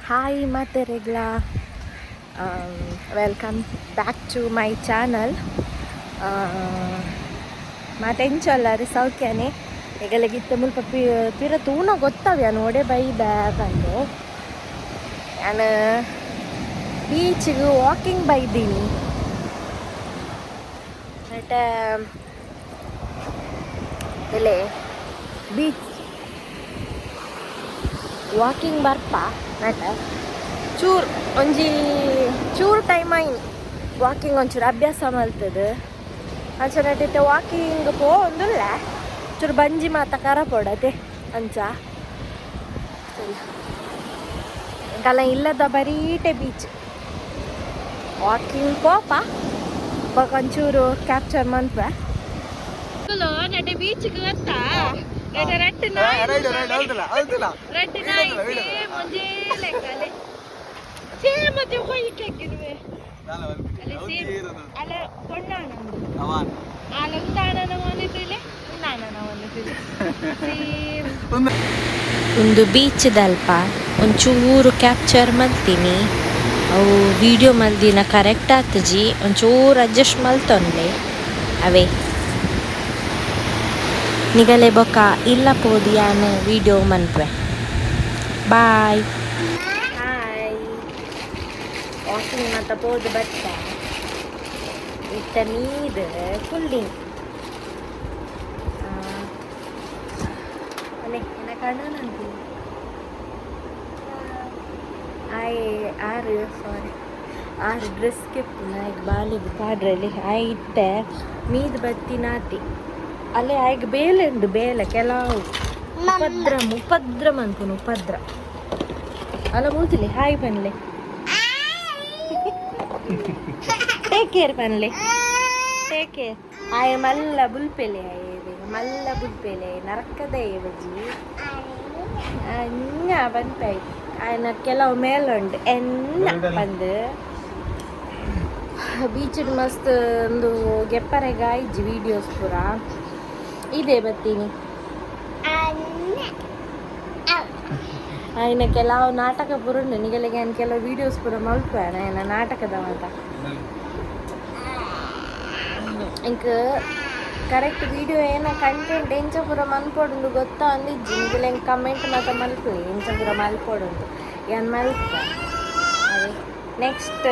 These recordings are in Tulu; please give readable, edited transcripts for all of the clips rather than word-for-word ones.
ಹಾಯ್ ಮಾತೆರೆಗ್ಲ, welcome back to my channel. ಮಾತೆಂಚೊಲ್ಲಾರು? ಸೌಖ್ಯನೆ? ಎಗಲೆಗಿತ್ತ ಮುಲ್ಪ ಪಿರ ತೂನ ಗೊತ್ತವ್ಯ ನೋಡೆ ಬೈ ಬ್ಯಾಗಂದು. ನಾನು ಬೀಚಿಗೆ ವಾಕಿಂಗ್ ಬೈದೀನಿ. ಬಟ್ ಎಲೆ ಬೀಚ್ ವಾಕಿಂಗ್ ಬರ್ಪ ನಟ ಚೂರ್ ಒಂಜಿ ಚೂರು ಟೈಮ್ ಆಯ್ನಿ. ವಾಕಿಂಗ್ ಒಂಚೂರು ಅಭ್ಯಾಸ ಮಲ್ತದ. ಅಂಚ ನಟಿತ್ತೆ ವಾಕಿಂಗ್ ಪೋವೊಂದುಲ್ಲ. ಚೂರು ಬಂಜಿ ಮಾತ ಕರ ಪೋಡತೆ ಅಂಚ. ಸರಿ, ಕಲ ಇಲ್ಲದ ಬರೀಟೆ ಬೀಚ್ ವಾಕಿಂಗ್ ಪೋಪ. ಬೊಕ ಒಂಚೂರು ಕ್ಯಾಪ್ಚರ್ ಮನ್ಪೆ ನಟೆ. ಬೀಚ್ಗೆ ಗೊತ್ತಾ ನಟೆ? ರಟ್ಟು ನಾಯಿ, ರಡ್ಡ್ ನಾಯಿ ಸೇಮ್ ಒಂಜೇ ಲೆಕ್ಕಲೆ. ಸೇಮ್ ಮತ್ತೆ ಹೋಯ್ಕೆ. ಅಲೆ ಸೇಮ್ ಅಲ್ಲ ಪೊಣ್ಣಾಣ. ಅಲ್ಲ, ಉಂದಾಣನ ಒಂದಿತ್ತಿಲೆ, ಉಂದಾಣನ ಒಂದಿತ್ತಿಲೆ ಸೇಮ್. ಒಂದು ಬೀಚ್ದಲ್ಪ ಒಂಚೂರು ಕ್ಯಾಪ್ಚರ್ ಮಲ್ತೀನಿ. ಅವು ವಿಡಿಯೋ ಮಲ್ದಿನ ಕರೆಕ್ಟ್ ಆತಜಿ, ಒಂಚೂರು ಅಡ್ಜಸ್ಟ್ ಮಲ್ತೊನ್ಲೆ. ಅವೇ ನಿಗಲೆ ಬೊಕ್ಕ ಇಲ್ಲ ಪೋದು ಯಾನ್ ವಿಡಿಯೋ ಮನ್ಪೆ. ಬಾಯ್. ಹಾಯ್, ವಾಕಿಂಗ್ ಮಾತ ಪೋದು ಬತ್ತ. ಇತ್ತ ಮೀದ್ ಕುಲ್ಲಿಂಗ್. ಅಲೆ ಎನ್ನ ಕಣ್ಣನಂತಿ ಆಯ್ ಆರು, ಸಾರಿ, ಆರು ಡ್ರೆಸ್ ಕೆಪ್ಪು ನಾಯಿಗೆ ಬಾಲಿಗೆ ಪಾಡ್ರಲ್ಲಿ. ಆಯ್ ಇತ್ತೆ ಮೀದ್ ಬತ್ತಿನಾತಿ. ಅಲ್ಲೇ ಆಯ್ಗೆ ಬೇಲೆ ಉಂಡು, ಬೇಲೆ ಕೆಲವು ಉಪದ್ರ ಉಪದ್ರ ಮನ್ಪುನು ಉಪದ್ರ. ಅಲ್ಲ ಮೂತಿಲಿ ಹಾಯ್ ಪನ್ಲೆ, ಟೇಕ್ ಕೇರ್ ಪನ್ಲೆ, ಟೇಕ್ ಕೇರ್. ಆಯ್ ಮಲ್ಲ ಬುಲ್ಪೆಲೆ, ಆಯ್ ಮಲ್ಲ ಬುಲ್ಪೆಲೆ ನರಕದ ಬಜ್ಜಿ ಅನ್ನ ಪನ್ಪೆ. ಆಯ್ನ ಕೆಲವು ಮೇಲುಂಡು ಎನ್ನ ಬಂದು ಬೀಚ್ ಮಸ್ತ್ ಒಂದು ಗೆಪ್ಪರೆಗ ಇಜ್ಜಿ ವೀಡಿಯೋಸ್ ಪೂರ ಇದೆ. ಬತ್ತೀನಿ. ಆಯ್ನ ಕೆಲವು ನಾಟಕ ಪೂರ ಉಂಡು. ನಿಗಲಿಗೆ ನಾನು ಕೆಲವು ವೀಡಿಯೋಸ್ ಪೂರ ಮಲ್ಪುವೆ ಆಯ್ನ ನಾಟಕದ ಮಾತ. ಇಂಕ್ ಕರೆಕ್ಟ್ ವೀಡಿಯೋ ಏನ ಕಂಟೆಂಟ್ ಎಂಚ ಪೂರ ಮನ್ಪೊಡುಂಡು ಗೊತ್ತಾ ಅಂದಿಜ್ಜಿ. ನಿಗಲೆ ಕಮೆಂಟ್ ಮಾತ ಮಲ್ಪುಲೆ, ಎಂಚ ಪೂರ ಮಲ್ಪೊಡುಂಡು, ಯಾನ್ ಮಲ್ಪೆ. ಅದೇ ನೆಕ್ಸ್ಟ್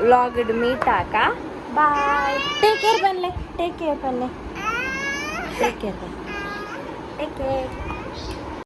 ವ್ಲಾಗ್ಡ್ ಮೀಟ್ ಆಕ. ಬಾಯ್, ಟೇಕ್ ಕೇರ್ ಪನ್ಲೆ, ಟೇಕ್ ಕೇರ್ ಪನ್ಲೆ, ಟೇಕ್ ಕೇರ್, ಟೇಕ್ ಕೇರ್.